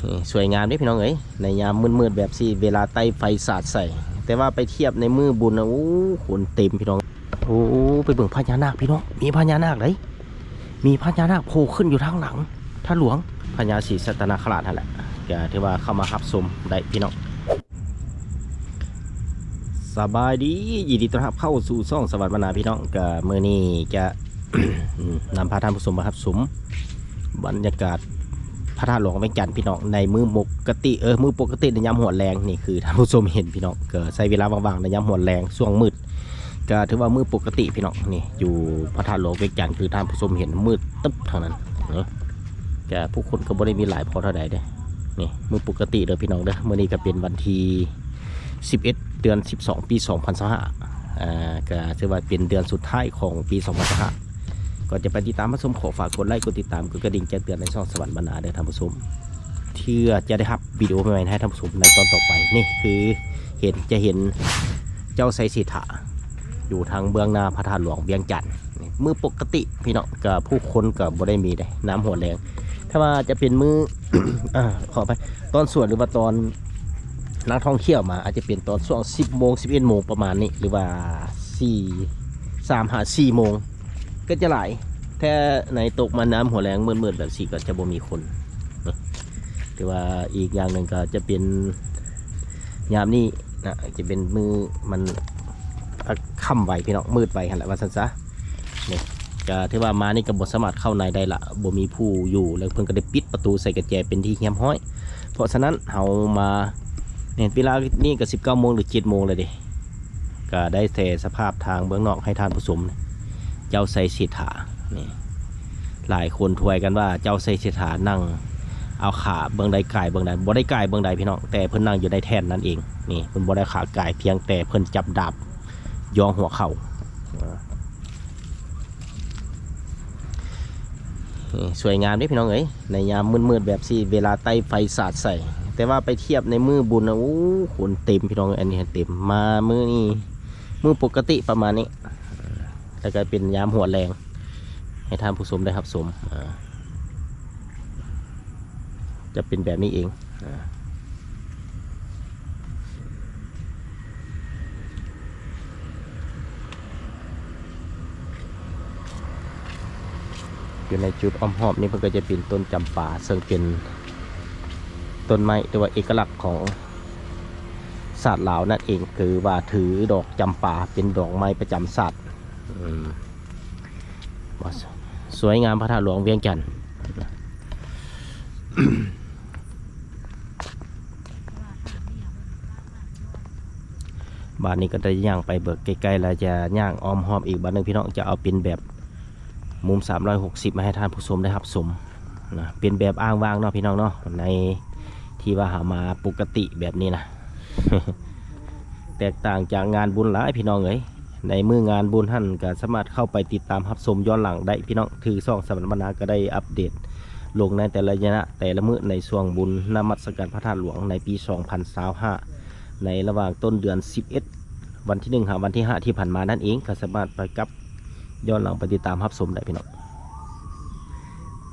ນີ້ສວຍງາມເດ້ພີ່ນ້ອງເອີຍ ໃນຍາມມືດໆແບບຊີ້ ເວລາໄຕ້ໄຟສາດໃສ່ ແຕ່ວ່າໄປທຽບໃນມື້ບຸນນະ ໂອ້ ຄົນເຕັມພີ່ນ້ອງ. ໂອ້ ໄປເບິ່ງພະຍານາກພີ່ນ້ອງ ມີພະຍານາກເດ້ ມີພະຍານາກໂຜຂຶ້ນຢູ່ທາງຫຼັງທາດຫຼວງ ພະຍາສີສັດຕະນາຄະລາດຫັ້ນແຫຼະ ກໍຖືວ່າເຂົ້າມາຮັບຊົມໄດ້ພີ່ນ້ອງ. ສະບາຍດີ ຍິນດີຕ້ອນຮັບເຂົ້າສູ່ຊ່ອງສະຫວັນບັນນາພີ່ນ້ອງ. ກໍມື້ນີ້ຈະ ນຳພາທ່ານຜູ້ຊົມມາຮັບຊົມບັນຍາກາດພະທາດຫຼວງວຽງຈັນພີ່ນ້ອງ ໃນມື້ປົກກະຕິ ເອີ ມື້ປົກກະຕິໃນຍາມຫົວແລງ. ນີ້ຄືທ່ານຜູ້ຊົມເຫັນພີ່ນ້ອງ ກໍໃຊ້ເວລາວ່າງໆໃນຍາມຫົວແລງຊ່ວງມືດ ກໍຖືວ່າມື້ປົກກະຕິພີ່ນ້ອງ. ນີ້ຢູ່ພະທາດຫຼວງວຽງຈັນ ຄືທ່ານຜູ້ຊົມເຫັນມືດຕຶບທາງນັ້ນ ນີ້ ກະຜູ້ຄົນກໍບໍ່ໄດ້ມີຫຼາຍພໍເທົ່າໃດເດ້. ນີ້ມື້ປົກກະຕິເດີພີ່ນ້ອງເດີ ມື້ນີ້ກໍເປັນວັນທີສິບເອັດ ເດືອນສິບສອງ ປີສອງພັນຊາວຫ້າ ອ່າ ກໍຖືວ່າເປັນເດືອນສຸດທ້າຍຂອງປີສອງພັນຊາວຫ້າ. ກ່ອນຈະໄປຕິດຕາມຮັບຊົມ ຂໍຝາກກົດໄລ ກົດຕິດຕາມ ກົດກະດິ່ງແຈ້ງເຕືອນໃນຊ່ອງສະຫວັນບັນນາເດີທ່ານຜູ້ຊົມ ເພື່ອຈະໄດ້ຮັບວິດີໂອໃໝ່ໆໃຫ້ທ່ານຜູ້ຊົມໃນຕອນຕໍ່ໄປ. ນີ້ຄືເຫັນ ຈະເຫັນເຈົ້າໄຊເສດຖາ ຢູ່ທາງເບື້ອງໜ້າພະທາດຫຼວງວຽງຈັນ. ມື້ປົກກະຕິພີ່ນ້ອງ ກໍຜູ້ຄົນກໍບໍ່ໄດ້ມີເດ້ ຍາມຫົວແລງ. ຖ້າວ່າຈະເປັນມື້ ອາ ຂໍອະໄພ ຕອນສວນ ຫຼືວ່າຕອນນັກທ່ອງທ່ຽວມາ ອາດຈະເປັນຕອນຊ່ວງສິບໂມງ ສິບເອັດໂມງປະມານນີ້ ຫຼືວ່າສີ່ ສາມຫາສີ່ໂມງ ກໍຈະຫຼາຍ. ແຕ່ໃນຕົກມາຍາມຫົວແລງມືດໆແບບຊີ້ກໍຈະບໍ່ມີຄົນ. ແຕ່ວ່າອີກຢ່າງໜຶ່ງກໍຈະເປັນຍາມນີ້ນະ ຈະເປັນມື້ມັນຄ່ຳໄວພີ່ນ້ອງ ມືດໄວຫັ້ນແຫຼະວ່າຊັ້ນຊະ. ນີ້ກໍຖືວ່າມານີ້ກໍບໍ່ສາມາດເຂົ້າໃນໄດ້ລະ ບໍ່ມີຜູ້ຢູ່ ແລ້ວເພິ່ນກໍໄດ້ປິດປະຕູໃສ່ກະແຈເປັນທີ່ຮຽບຮ້ອຍ. ເພາະສະນັ້ນເຮົາມາ ນີ້ເວລານີ້ກໍສິບເກົ້າໂມງ ຫຼື ເຈັດໂມງແລ້ວເດ້ ກໍໄດ້ແຕ່ສະພາບທາງເບື້ອງນອກໃຫ້ທ່ານຜູ້ຊົມ ເຈົ້າໄຊເສດຖາ ນີ້ ຫຼາຍຄົນທວຍກັນວ່າເຈົ້າໄຊເສດຖານັ່ງເອົາຂາເບື້ອງໃດກ່າຍເບື້ອງໃດ ບໍ່ໄດ້ກ່າຍເບື້ອງໃດພີ່ນ້ອງ ແຕ່ເພິ່ນນັ່ງຢູ່ໃນແທ່ນນັ້ນເອງ. ນີ້ເພິ່ນບໍ່ໄດ້ຂາກ່າຍ ພຽງແຕ່ເພິ່ນຈັບດາບ ຢ່ອງຫົວເຂົ່າ. ນີ້ສວຍງາມເດ້ພີ່ນ້ອງເອີຍ ໃນຍາມມືດໆແບບຊີ້ ເວລາໄຕ້ໄຟສາດໃສ່ ແຕ່ວ່າໄປທຽບໃນມື້ບຸນນະ ໂອ້ ຄົນເຕັມພີ່ນ້ອງເອີຍ ອັນນີ້ເຕັມ. ມາມື້ນີ້ ມື້ປົກກະຕິປະມານນີ້ ແລ້ວກໍເປັນຍາມຫົວແລງ ໃຫ້ທ່ານຜູ້ຊົມໄດ້ຮັບຊົມ ອ່າ ຈະເປັນແບບນີ້ເອງ. ຢູ່ໃນຈຸດອ້ອມຮອບນີ້ ເພິ່ນກໍຈະເປັນຕົ້ນຈຳປາ ເຊິ່ງເປັນຕົ້ນໄມ້ ຫຼືວ່າເອກະລັກຂອງຊາດລາວນັ້ນເອງ ຄືວ່າຖືດອກຈຳປາເປັນດອກໄມ້ປະຈຳຊາດ. ອືມ ສວຍງາມພະທາດຫຼວງວຽງຈັນ. ບາດນີ້ກໍໄດ້ຍ່າງໄປເບິ່ງໃກ້ໆ ແລ້ວຈະຍ່າງອ້ອມຮອບອີກບາດໜຶ່ງພີ່ນ້ອງ ຈະເອົາເປັນແບບມຸມສາມຮ້ອຍຫົກສິບມາໃຫ້ທ່ານຜູ້ຊົມໄດ້ຮັບຊົມນະ ເປັນແບບອ້າງວ່າງເນາະພີ່ນ້ອງເນາະ ໃນທີ່ວ່າເຮົາມາປົກກະຕິແບບນີ້ນະ. ແຕກຕ່າງຈາກງານບຸນຫຼາຍພີ່ນ້ອງເອີຍ ໃນມື້ງານບຸນຫັ້ນກໍສາມາດເຂົ້າໄປຕິດຕາມຮັບຊົມຍ້ອນຫຼັງໄດ້ພີ່ນ້ອງ ຄືຊ່ອງສະຫວັນບັນນາກໍໄດ້ອັບເດດລົງໃນແຕ່ລະໄລຍະ ແຕ່ລະມື້ໃນຊ່ວງບຸນນະມັດສະການພະທາດຫຼວງໃນປີສອງພັນຊາວຫ້າ ໃນລະຫວ່າງຕົ້ນເດືອນສິບເອັດ ວັນທີໜຶ່ງຫາວັນທີຫ້າທີ່ຜ່ານມານັ້ນເອງ ກໍສາມາດໄປກັບ ຍ້ອນຫຼັງໄປຕິດຕາມຮັບຊົມໄດ້ພີ່ນ້ອງ.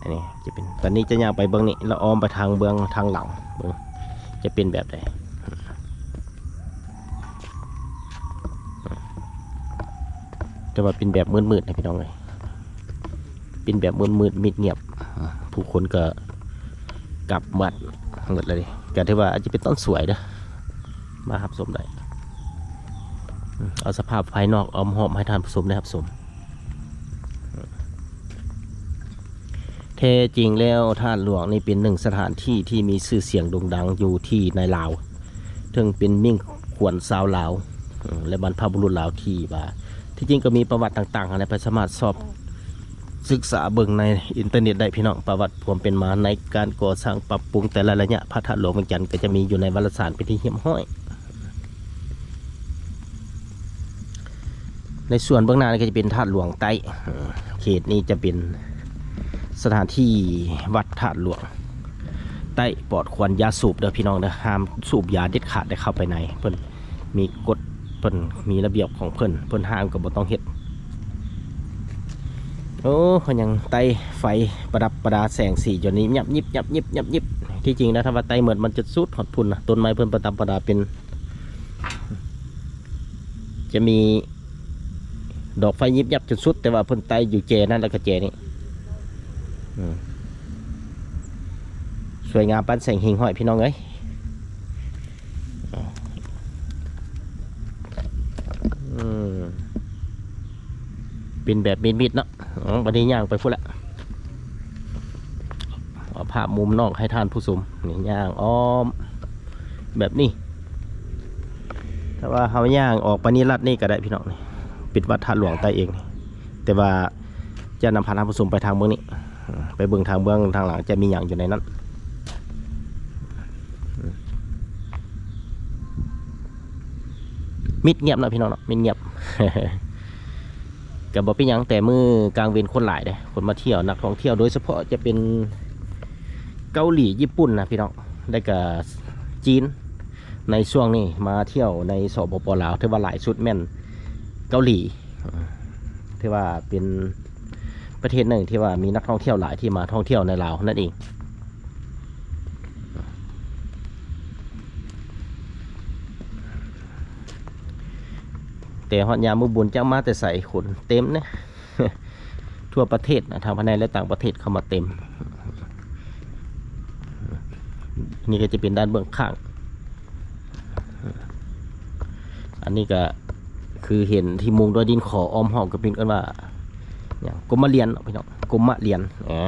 ອັນນີ້ຈະເປັນ ຕອນນີ້ຈະຍ່າງໄປເບື້ອງນີ້ ແລ້ວອ້ອມໄປທາງເບື້ອງທາງຫຼັງເບິ່ງ ຈະເປັນແບບໃດ ແຕ່ວ່າເປັນແບບມືດໆນະພີ່ນ້ອງເອີຍ ເປັນແບບມືດໆ ມິດງຽບ ຜູ້ຄົນກໍກັບວັດໝົດແລ້ວເດ້ ກໍຖືວ່າອາດຈະເປັນຕອນສວຍເດີ້ ມາຮັບຊົມໄດ້. ເອົາສະພາບພາຍນອກອ້ອມຮອບໃຫ້ທ່ານຜູ້ຊົມໄດ້ຮັບຊົມ. ແທ້ຈິງແລ້ວທາດຫຼວງນີ້ເປັນໜຶ່ງສະຖານທີ່ທີ່ມີຊື່ສຽງໂດ່ງດັງຢູ່ທີ່ໃນລາວ ເຊິ່ງເປັນມິ່ງຂວັນຊາວລາວ ແລະ ບັນພະບຸລຸດລາວທີ່ວ່າ ທີ່ຈິງກໍມີປະຫວັດຕ່າງໆຫັ້ນແຫຼະ ໄປສາມາດສອບ ສຶກສາເບິ່ງໃນອິນເຕີເນັດໄດ້ພີ່ນ້ອງ ປະຫວັດຄວາມເປັນມາໃນການກໍ່ສ້າງປັບປຸງແຕ່ລະໄລຍະ ພະທາດຫຼວງວຽງຈັນກໍຈະມີຢູ່ໃນວາລະສານເປັນທີ່ຮຽບຮ້ອຍ. ໃນສ່ວນເບື້ອງໜ້ານີ້ກໍຈະເປັນທາດຫຼວງໃຕ້ ເຂດນີ້ຈະເປັນສະຖານທີ່ວັດທາດຫຼວງໃຕ້ ປອດຄວັນຢາສູບເດີພີ່ນ້ອງເດີ ຫ້າມສູບຢາເດັດຂາດໄດ້ ເຂົ້າໄປໃນ ເພິ່ນມີກົດ ເພິ່ນມີລະບຽບຂອງເພິ່ນ ເພິ່ນຫ້າມກໍບໍ່ຕ້ອງເຮັດ. ໂອ້ ເພິ່ນຍັງໄຕ້ໄຟປະດັບປະດາແສງສີຢູ່ນີ້ ຍັບຍິບ ຍັບຍິບ ຍັບຍິບ. ທີ່ຈິງນະ ຖ້າວ່າໄຕ້ໝົດມັນຈະສຸດຮອດພຸ້ນນະ. ຕົ້ນໄມ້ເພິ່ນບໍ່ທຳມະດາ ເປັນ ຈະມີດອກໄຟຍິບຍັບຈົນສຸດ, ແຕ່ວ່າເພິ່ນໄຕ້ຢູ່ແຈນັ້ນ ແລ້ວກໍແຈນີ້. ອືມ ສວຍງາມປານແສງເຮງຫ້ອຍ ພີ່ນ້ອງເອີຍ. ອືມ ເປັນແບບມິດໆເນາະ. ອໍ ບັດນີ້ຍ່າງໄປພຸ້ນລະ. ເອົາພາບມຸມນອກໃຫ້ທ່ານຜູ້ຊົມ ນີ້ ຍ່າງອ້ອມແບບນີ້. ຖ້າວ່າເຮົາຍ່າງອອກໄປນີ້ ລັດນີ້ກໍໄດ້ພີ່ນ້ອງ, ນີ້ເປັນວັດທາດຫຼວງໃຕ້ເອງ. ແຕ່ວ່າຈະນຳພາທ່ານຜູ້ຊົມໄປທາງເບື້ອງນີ້, ໄປເບິ່ງທາງເບື້ອງທາງຫຼັງຈະມີຫຍັງຢູ່ໃນນັ້ນ. ມິດງຽບເນາະພີ່ນ້ອງເນາະ, ມິດງຽບ. ກໍບໍ່ເປັນຫຍັງ, ແຕ່ມື້ກາງເວັນຄົນຫຼາຍເດ້, ຄົນມາທ່ຽວ, ນັກທ່ອງທ່ຽວ, ໂດຍສະເພາະຈະເປັນເກົາຫຼີ, ຍີ່ປຸ່ນນະພີ່ນ້ອງ, ແລ້ວກໍຈີນ. ໃນຊ່ວງນີ້ມາທ່ຽວໃນ ສປປ ລາວ ຖືວ່າຫຼາຍສຸດແມ່ນເກົາຫຼີ, ຖືວ່າເປັນປະເທດໜຶ່ງທີ່ວ່າມີນັກທ່ອງທ່ຽວຫຼາຍທີ່ມາທ່ອງທ່ຽວໃນລາວນັ້ນເອງ. ແຕ່ຮອດຍາມມື້ບຸນຈັກມາແຕ່ໃສ ຄົນເຕັມເດ້ ທົ່ວປະເທດນະ, ທັງພາຍໃນ ແລະ ຕ່າງປະເທດເຂົ້າມາເຕັມ. ນີ້ກໍຈະເປັນດ້ານເບື້ອງຂ້າງ. ອັນນີ້ກໍຄືເຫັນທີ່ມຸງດ້ວຍດິນຂໍອ້ອມຮອບ ກໍເປັນ ເອີ້ນວ່າຫຍັງ ກົມມະລຽນເນາະພີ່ນ້ອງ, ກົມມະລຽນ ອ່າ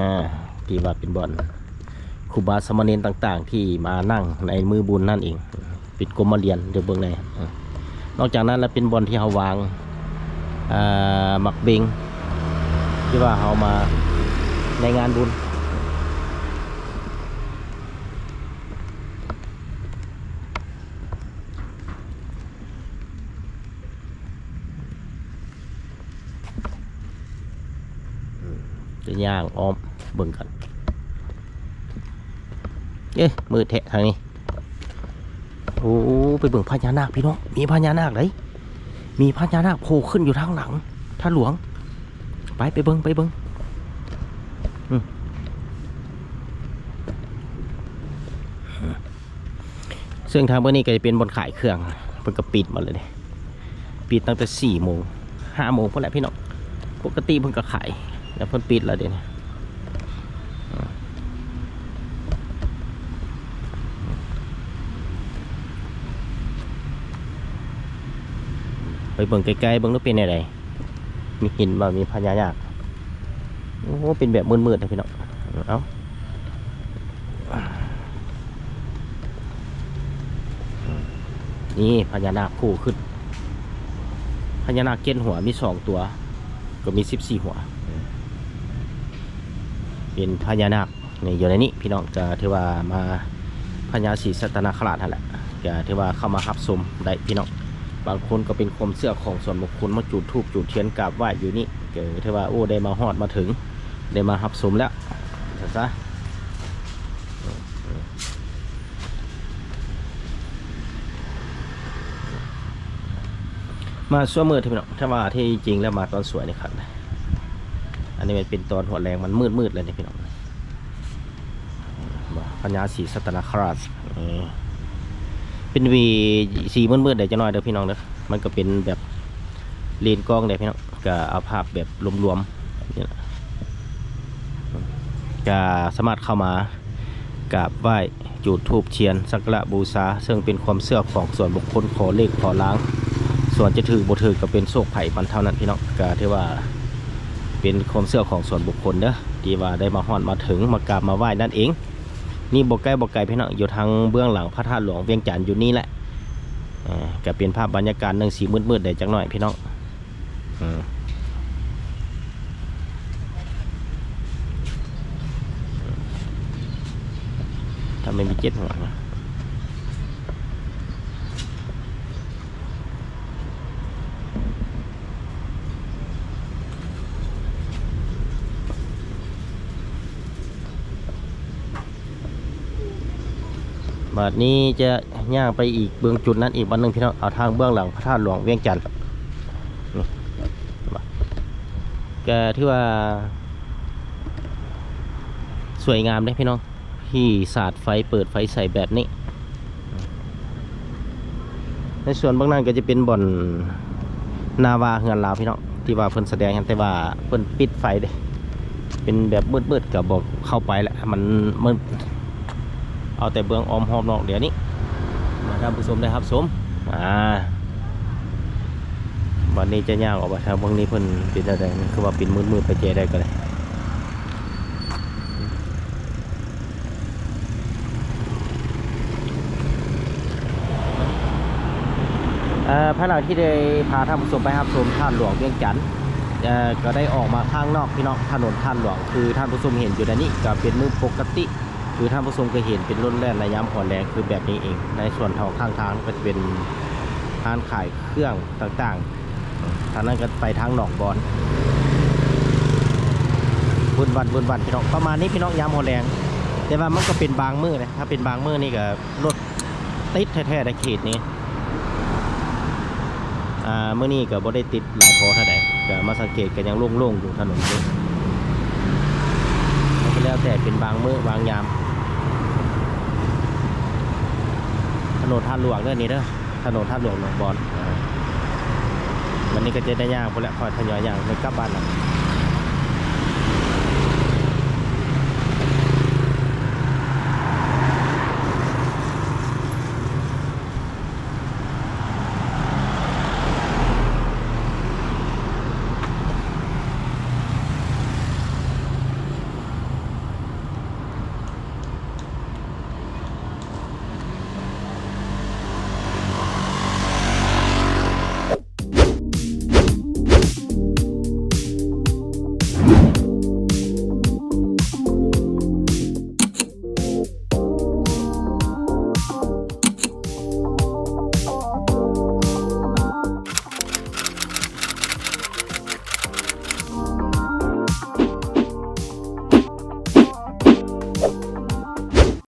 ທີ່ວ່າເປັນບ່ອນຄູບາສາມະເນນຕ່າງໆ ທີ່ມານັ່ງໃນມື້ບຸນນັ້ນເອງ. ເປັນກົມມະລຽນ ເດີເບິ່ງແດ່. ນອກຈາກນັ້ນແລ້ວເປັນບ່ອນທີ່ເຮົາວາງ ເອີ ໝາກເບັງ ທີ່ວ່າເຮົາມາໃນງານບຸນ. ຈະຍ່າງອ້ອມເບິ່ງກັນ. ເອີ ມືດແທ້ທາງນີ້. ໂອ້ ໄປເບິ່ງພະຍານາກພີ່ນ້ອງ, ມີພະຍານາກເດ້, ມີພະຍານາກໂຜຂຶ້ນຢູ່ທາງຫຼັງທາດຫຼວງ. ໄປ ໄປເບິ່ງ ໄປເບິ່ງ. ອືມ ເຊິ່ງທາງເບື້ອງນີ້ກໍຈະເປັນບ່ອນຂາຍເຄື່ອງ, ເພິ່ນກໍປິດໝົດແລ້ວເດ້. ປິດຕັ້ງແຕ່ສີ່ໂມງ ຫ້າໂມງພຸ້ນແຫຼະພີ່ນ້ອງ. ປົກກະຕິເພິ່ນກໍຂາຍ ແຕ່ເພິ່ນປິດແລ້ວເດ້. ໄປເບິ່ງໃກ້ໆ ເບິ່ງດູເປັນແນວໃດ. ມີ ເຫັນວ່າມີພະຍານາກ. ໂອ້ ເປັນແບບມືດໆນະພີ່ນ້ອງ. ເອົ້າ ນີ້ພະຍານາກໂຜຂຶ້ນ. ພະຍານາກເຈັດຫົວມີສອງຕົວ, ກໍມີສິບສີ່ຫົວ. ເປັນພະຍານາກ ນີ້ ຢູ່ໃນນີ້ພີ່ນ້ອງ, ກໍຖືວ່າມາພະຍາສີສັດຕະນາຄະລາດຫັ້ນແຫຼະ, ກໍຖືວ່າເຂົ້າມາຮັບຊົມໄດ້ພີ່ນ້ອງ. ບາງຄົນກໍເປັນຄວາມເຊື່ອຂອງສ່ວນບຸກຄົນ, ມາຈູດທູບຈູດທຽນກາບໄຫວ້ຢູ່ນີ້, ກໍຖືວ່າ ໂອ້ ໄດ້ມາຮອດມາເຖິງ, ໄດ້ມາຮັບຊົມແລ້ວ ຊັ້ນຊະ. ມາຊ່ວງມືດພີ່ນ້ອງ, ຖ້າວ່າທີ່ຈິງແລ້ວມາຕອນສວຍນີ້ຄັກ. ອັນນີ້ມັນເປັນຕອນຫົວແລງ, ມັນມືດໆແລ້ວນີ້ພີ່ນ້ອງ. ພະຍາສີສັດຕະນາຄະລາດ ເອີ ເປັນວີສີມືດໆໄດ໋ຈັກໜ້ອຍເດີພີ່ນ້ອງເດີ. ມັນກໍເປັນແບບເລນກ້ອງໄດ໋ພີ່ນ້ອງ, ກໍເອົາພາບແບບລວມໆນີ້ລະ. ກໍສາມາດເຂົ້າມາກາບໄຫວ້ ຈູດທູບທຽນສັກກາລະບູຊາ, ເຊິ່ງເປັນຄວາມເຊື່ອຂອງສ່ວນບຸກຄົນ, ຂໍເລກຂໍລາງ, ສ່ວນຈະຖືກບໍ່ຖືກກໍເປັນໂຊກໃຜມັນເທົ່ານັ້ນພີ່ນ້ອງ. ກໍຖືວ່າເປັນຄວາມເຊື່ອຂອງສ່ວນບຸກຄົນເດີ ທີ່ວ່າໄດ້ມາຮອດມາເຖິງ ມາກາບມາໄຫວ້ນັ້ນເອງ. ນີ້ບໍ່ໃກ້ບໍ່ໄກພີ່ນ້ອງ, ຢູ່ທາງເບື້ອງຫຼັງພະທາດຫຼວງວຽງຈັນຢູ່ນີ້ແຫຼະ. ເອີ ກໍເປັນພາບບັນຍາກາດໜຶ່ງ ສີມືດໆໄດ໋ຈັກໜ້ອຍພີ່ນ້ອງ. ອືມ ທຳໄມມີເຈັດຫົວນະ? ບາດນີ້ຈະຍ່າງໄປອີກເບື້ອງຈຸດນັ້ນອີກບາດໜຶ່ງພີ່ນ້ອງ, ເອົາທາງເບື້ອງຫຼັງພະທາດຫຼວງວຽງຈັນ. ນີ້ ກໍຖືວ່າສວຍງາມເດ້ພີ່ນ້ອງ, ທີ່ສາດໄຟ ເປີດໄຟໃສ່ແບບນີ້. ໃນສ່ວນເບື້ອງນັ້ນກໍຈະເປັນບ່ອນນາວາເຮືອນລາວ ພີ່ນ້ອງ ທີ່ວ່າເພິ່ນສະແດງຫັ້ນ ແຕ່ວ່າເພິ່ນປິດໄຟເດ້ ເປັນແບບມືດໆ ກໍບໍ່ເຂົ້າໄປລະ ມັນມືດ ເອົາແຕ່ເບື້ອງອ້ອມຮອບນອກດຽວນີ້ ໃຫ້ທ່ານຜູ້ຊົມໄດ້ຮັບຊົມ. ອ່າ ບັດນີ້ຈະຍ່າງອອກໄປທາງເບື້ອງນີ້ ເພິ່ນເປັນແນວໃດ ຄືວ່າເປັນມືດໆ ໄປແຈໃດກໍໄດ້. ເອີ ພາຍຫຼັງທີ່ໄດ້ພາທ່ານຜູ້ຊົມໄປຮັບຊົມທາດຫຼວງວຽງຈັນ ເອີ ກໍໄດ້ອອກມາຂ້າງນອກ ພີ່ນ້ອງ. ຖະໜົນທາດຫຼວງ ຄືທ່ານຜູ້ຊົມເຫັນຢູ່ໃນນີ້ ກໍເປັນມື້ປົກກະຕິ ຄືທ່ານຜູ້ຊົມກໍເຫັນເປັນລົດແລ່ນໃນຍາມຮອນແລງ ຄືແບບນີ້ເອງ. ໃນສ່ວນຂອງຂ້າງທາງກໍຈະເປັນຮ້ານຂາຍເຄື່ອງຕ່າງໆ ທາງນັ້ນກໍໄປທາງໜອງບອນ ວຸ້ນວັນ ວຸ້ນວັນ ພີ່ນ້ອງ. ປະມານນີ້ ພີ່ນ້ອງ ຍາມຮອນແລງ ແຕ່ວ່າມັນກໍເປັນບາງມື້ເດ້. ຖ້າເປັນບາງມື້ນີ້ກໍລົດຕິດແທ້ໆ ໃນເຂດນີ້. ອ່າ ມື້ນີ້ກໍບໍ່ໄດ້ຕິດຫຼາຍພໍເທົ່າໃດ ກໍມາສັງເກດກໍຍັງໂລ່ງໆ ຢູ່ຖະໜົນນີ້. ມັນກໍແລ້ວແຕ່ເປັນບາງມື້ບາງຍາມ. ຖະໜົນທາດຫຼວງເດີນີ້ເດີ ຖະໜົນທາດຫຼວງໜອງບອນ. ວັນນີ້ກໍຈະໄດ້ຍ່າງພຸ້ນແຫຼະ ຄ່ອຍທະຍອຍຍ່າງໄປກັບບ້ານລະ.